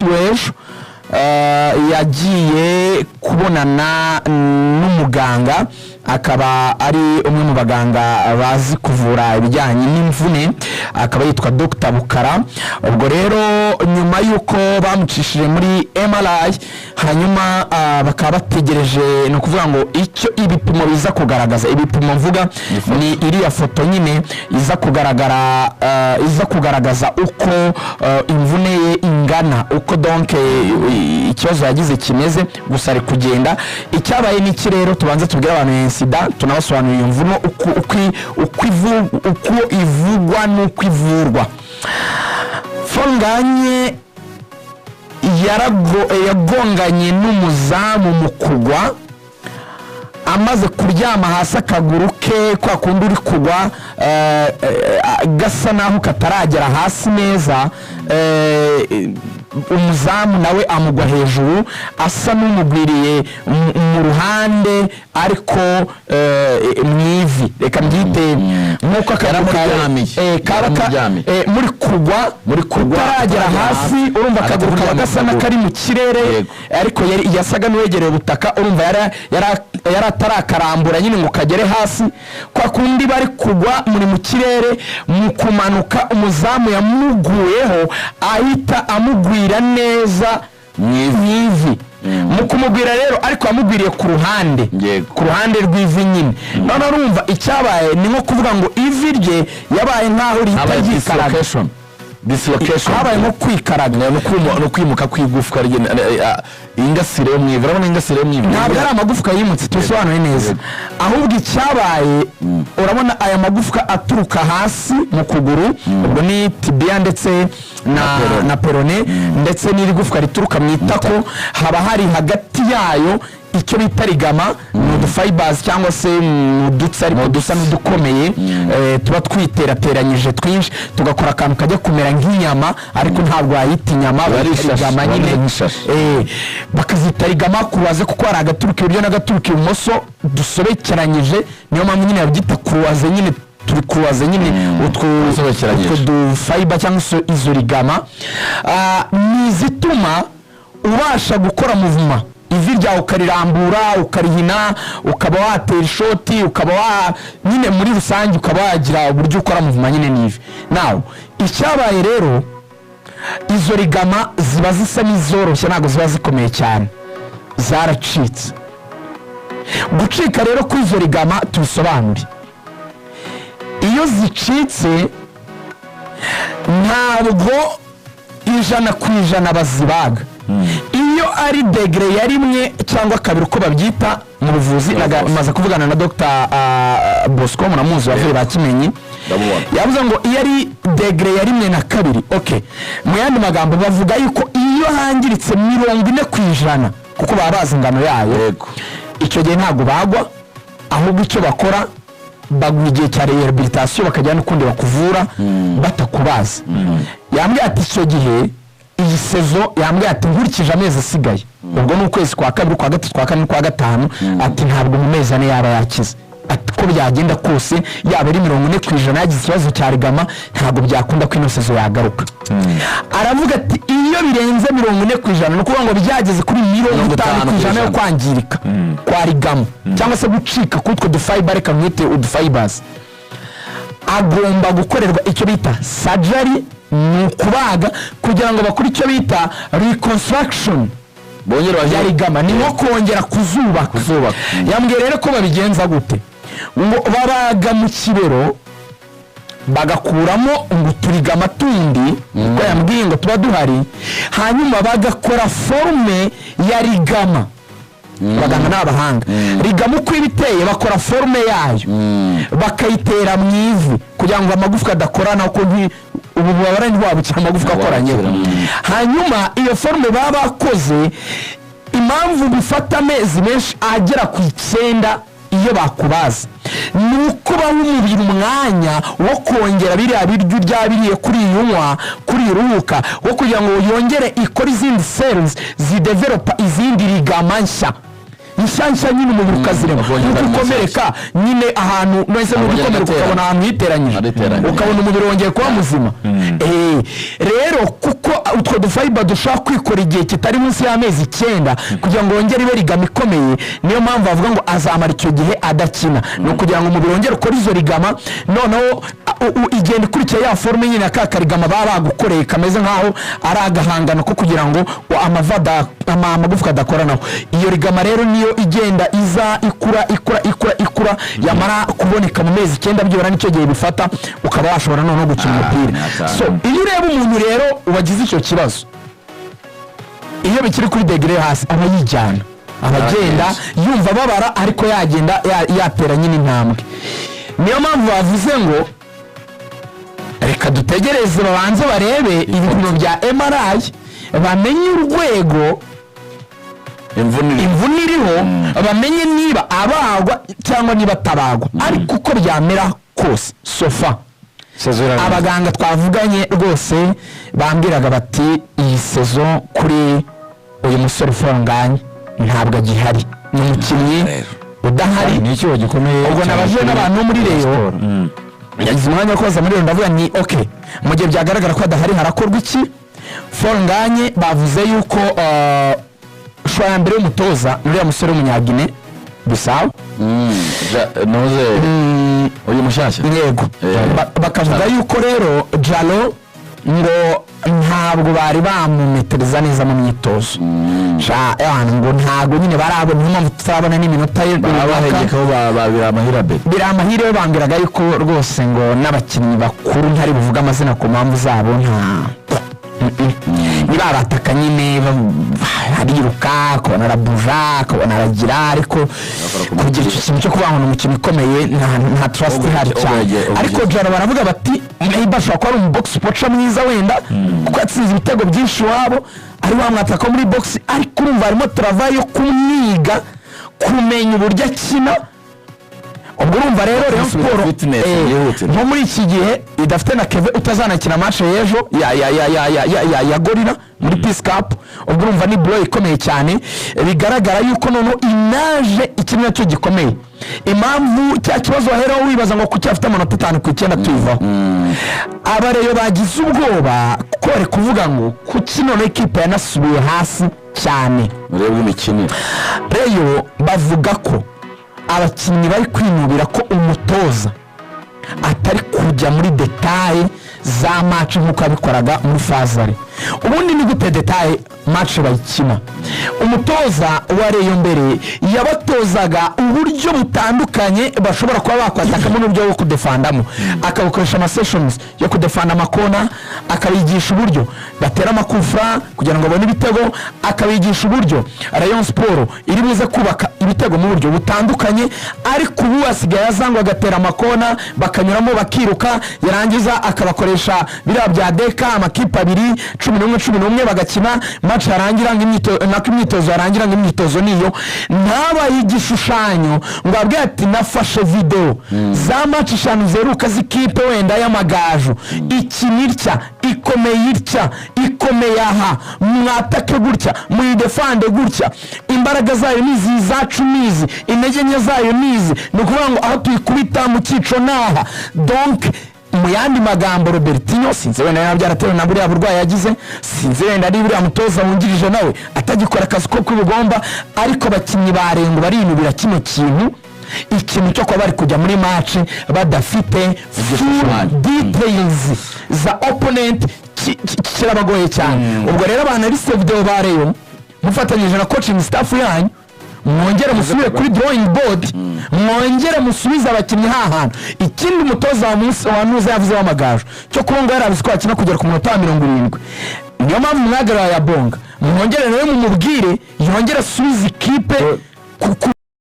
W'ejo yagiye kubonana n'umuganga, akaba ari umwe mu baganga bazi kuvura ibijyanye n'imvune, akaba yitwa Dr Bukara. Ubwo rero nyuma y'uko bamucishije muri MRI, hanyuma bakaba bategereje, ni ukuvuga ngo icyo ibipimo biza kugaragaza. Ibipimo mvuga ni iriya foto nyine iza kugaragara, iza kugaragaza uko imvune ye ingana, uko donc ikibazo yagize kimeze. Gusa ari kugenda. Icyabaye ni iki rero? Tubanze tubwire abantu incident, tunabasobanurira iyo mvuno uko ivugwa n'uko ivurwa. Fall Ngagne yagonganye n'umuzamu mu kugwa, amaze kuryama hasi, akaguru ke, kwa kundi uri kugwa gasa naho kataragera hasi neza, umuzamu nawe amugwa hejuru, asa n'umugwiriye mu ruhande, ariko mu ivi, reka mbyite nk'uko akaguru kawe Yaramuryamiye. Kaba Yaramuryamiye. Muri kugwa Muri kugwa, utaragera utaragera hasi, hasi, urumva akaguru kaba agahita gasa kuryama. n'akari mu kirere, ariko yasaga n'uwegereye ubutaka. Urumva yari atarakarambura nyine ngo kagere hasi. Kwa kundi bari kugwa muri mu kirere, mu kumanuka umuzamu yamuguyeho, ahita amugwira neza mu ivi. Mu ivi. Mu kumugwira rero, ariko yamugwiriye ku ruhande, ku ruhande rw'ivi nyine. None urumva icyabaye ni nko kuvuga ngo ivi rye yabaye nk'aho rihita Habaye ryikaraga. Dislocation, dislocation. Habaye nko kwikaraga. Ni ukwimuka kw'igufwa ingasire yo mu ivi. Urabona ingasire yo mu ivi? Ntabwo ari amagufwa yimutse, tubisobanure neza. Ahubwo icyabaye, urabona aya magufwa aturuka hasi mu kuguru, ubwo ni tibia ndetse na péroné. Na péroné, ndetse n'iri gufwa rituruka mu itako, haba hari hagati yayo icyo bita ligament. Ni udufibers cyangwa se ni udutsi, ariko dusa n'udukomeye, tuba twiterateranyije twinshi, tugakora akantu kajya kumera nk'inyama, ariko ntabwo wayita inyama, Biba ari bayita ishashi, ligament biba nyine. bimeze nk'ishashi. Bakazita ligament croisé kuko hari agaturuka iburyo n'agaturuka ibumoso dusobekeranyije. Niyo mpamvu nyine babyita croisé nyine, turi croisé nyine utwo Dusobekeranyije. utwo dufiber cyangwa se izo ligament. Ni izituma ubasha gukora mouvement, ivi ryawe ukarirambura, ukarihina, ukaba watera ishoti, ukaba wa nyine muri rusange ukaba wagira uburyo ukora mouvement nyine n'ivi. Nawe icyabaye rero, izo ligament ziba zisa n'izoroshye, ntabwo ziba zikomeye cyane, zaracitse. Gucika rero kw'izo ligament, tubisobanure, iyo zicitse ntabwo 100% bazibaga. Iyo ari degré ya rimwe cyangwa kabiri, uko babyita mu buvuzi, maze kuvugana na Dr Bosco, muramuzi, wavuye ba Kimenyi. Ndamubona. Yavuze ngo iyo ari degré ya rimwe na kabiri, ok, mu yandi magambo bavuga yuko iyo hangiritse 40%, kuko baba bazi ingano yayo, icyo gihe ntabwo bagwa. Ahubwo icyo bakora, baguha igihe cya rehabilitation, bakajya n'ukundi bakuvura batakubaza. Yambwiye ati icyo gihe iyi saison, yambwiye ati nkurikije amezi asigaye, ubwo ni ukwezi kwa kabiri, kwa gatatu, kwa kane, kwa gatanu, ati ntabwo mu mezi 4 yaba yakize. Ati ko byagenda kose, yaba ari 40% yagize ikibazo cya ligament, ntabwo byakunda ko ino saison yagaruka. Aravuga ati iyo birenze 40%, ni ukuvuga ngo byageze kuri 50% yo kwangirika kwa ligament cyangwa se gucika k'utwo dufiber, reka mwite udufibers, agomba gukorerwa icyo bita surgery, ni ukubaga kugira ngo bakore icyo bita reconstruction bongere ya ligament, ni nko kongera kuzubaka. Kuzubaka. Yambwiye rero ko babigenza gute? Ngo babaga mu kibero, bagakuramo ngo utuligament tundi, uko yambwiye ngo tuba duhari, hanyuma bagakora forme ya ligament. Abaganga ni abahanga. Ligament uko iba iteye, bakora forme yayo, bakayitera mu ivi kugira ngo amagufwa adakorana, kuko ubu bubabare ntibwabukira amagufwa akoranyeho. Hanyuma iyo forme baba bakoze, impamvu bifata amezi menshi agera ku 9 iyo bakubaza, ni uko baha umubiri umwanya wo kongera biriya biryo urya, biriye kuri iyi unywa, kuri iyi uruhuka, wo kugira ngo yongere ikore izindi cells zidevelopa izindi ligament nshya nshya nshya nyine, umubiri ukazirema. Bakongera Nk'uko ukarema. ukomereka nyine ahantu, none se Akongera n'ugukomereka agatera. ukabona ahantu hiteranyije, Ariteranya. ukabona umubiri wongeye kuba muzima. Rero kuko utwo dufiber dushobora kwikora igihe kitari munsi y'amezi 9 kugira ngo wongere ibe ligament ikomeye, niyo mpamvu bavuga ngo azamara icyo gihe adakina, ni ukugira ngo umubiri wongere ukore izo ligament. Noneho igenda ikurikiye ya forme nyine ya ka kaligament baba bagukoreye, kameze nk'aho ari agahangano ko kugira ngo amavi amagufwa adakoranaho. Iyo ligament rero niyo igenda iza ikura, ikura, ikura, ikura, yamara kuboneka mu mezi 9 byibura, nicyo gihe bifata, ukaba washobora noneho gukina umupira. Ni So iyo ureba umuntu rero wagize icyo kibazo, iyo bikiri kuri degré yo hasi, aba yijyana, aba agenda yumva ababara, ariko yagenda yatera nyine intambwe. Niyo mpamvu bavuze ngo reka dutegereze babanze barebe ibipimo bya MRI, bamenye urwego imvune iri. Imvune iriho, bamenye niba abagwa cyangwa niba atabagwa. Ariko uko byamera kose, so far abaganga twavuganye rwose bambwiraga bati iyi saison kuri uyu musore Fall Ngagne ntabwo agihari, ni umukinnyi Rero. udahari. Ni icyuho gikomeye Ubwo cyane nabajije kuri n'abantu bo muri Rayon. Sport. Yagize umwanya wo kubaza muri Rayon, ndavuga ni ok, mu gihe byagaragara ko adahari harakorwa iki? Fall Ngagne bavuze yuko choix ya mbere y'umutoza ni uriya musore w'umunyagine Bisawu. Ntuze uyu mushyashya. Yego. Bakavuga yuko rero Jalo ngo ntabwo bari bamumetereza neza mu myitozo. Sha, ewana, ngo ntabwo nyine barabona, niyo mpamvu tutarabona n'iminota ye runaka. Babahegekaho ba Biramahire be. Biramahire bambwiraga yuko rwose ngo n'abakinnyi bakuru, ntari buvuge amazina ku mpamvu zabo, nta niba abataka nyine ariruka, akabona arabuja, akabona aragira, ariko kugira icyo kintu cyo kuvuga ngo ni umukino ukomeye, nta trust ihari cyane. Ariko Jaro baravuga bati maybe ashobora kuba ari umu box poacher mwiza wenda, kuko yatsinze ibitego byinshi iwabo, ari wa mwataka wo muri box. Ariko urumva harimo travail yo kumwiga, kumenya uburyo akina. Ubwo urumva rero Rayon Kumusubiza Sport fitness yihutirwa. nko muri iki gihe idafite na Keve, utazanakina match y'ejo ya Gorilla muri Peace Cup, ubwo urumva ni blow ikomeye cyane. Bigaragara yuko noneho inaje iki nacyo gikomeye, impamvu cya kibazo waheraho wibaza ngo kuki afite amanota 5 ku 9 tuyivaho. Abareyo bagize ubwoba kuko bari kuvuga ngo kuki noneho ikipe yanasubiye hasi cyane. Murebwe imikinire. Rayon bavuga ko abakinnyi bari kwinubira ko umutoza atari kujya muri détails za match nk'uko yabikoraga muri phase aller. Ubundi ni gute détails match bayikina? Umutoza wa Rayon mbere yabatozaga uburyo butandukanye bashobora kuba bakwatakamo n'uburyo bwo kudefandamo, akabukoresha amasessions yo kudefanda amakona, akabigisha uburyo batera amakufra kugira ngo babone ibitego, akabigisha uburyo Rayon Sport iri buze kubaka ibitego mu buryo butandukanye. Ariko ubu asigaye azangwa agatera amakona, bakanyuramo bakiruka, yarangiza akabakoresha biriya bya deka, amakipe abiri, 11 11, bagakina match yarangira ngo nako imyitozo yarangira ngo imyitozo niyo. Ntabaye igishushanyo ngo abwire ati nafashe videwo za match eshanu zeruka z'ikipe wenda y'Amagaju, ikina itya, ikomeye itya, ikomeye aha, mwatake gutya, muyidefande gutya, imbaraga zayo ni izi, izacu ni izi, intege nke zayo ni izi, ni ukuvuga ngo aho tuyikubita mu cyico ni aha. Donc mu yandi magambo, Robertinho sinzi wenda yaba byaratewe na buriya burwayi yagize, sinzi wenda ari buriya mutoza wungirije nawe atagikora akazi ko kubigomba, ariko abakinnyi ba Rayon barinubira kino kintu, ikintu cyo kuba bari kujya muri match badafite full Igishushanyo. details za opponent kirabagoye cyane. Ubwo rero abanalystes video ba Rayon mufatanyije na coaching staff yanyu, mwongere musubire kuri drawing board, mwongere musubize abakinnyi hahantu. Ikindi umutoza wa munsi wa nuza yavuze w'Amagaju cyo kuba ngo yarabizi ko bakina kugera ku munota wa 70, niyo mpamvu mwagarara ya bonga, mwongere nawe mumubwire yongere asubize ikipe ku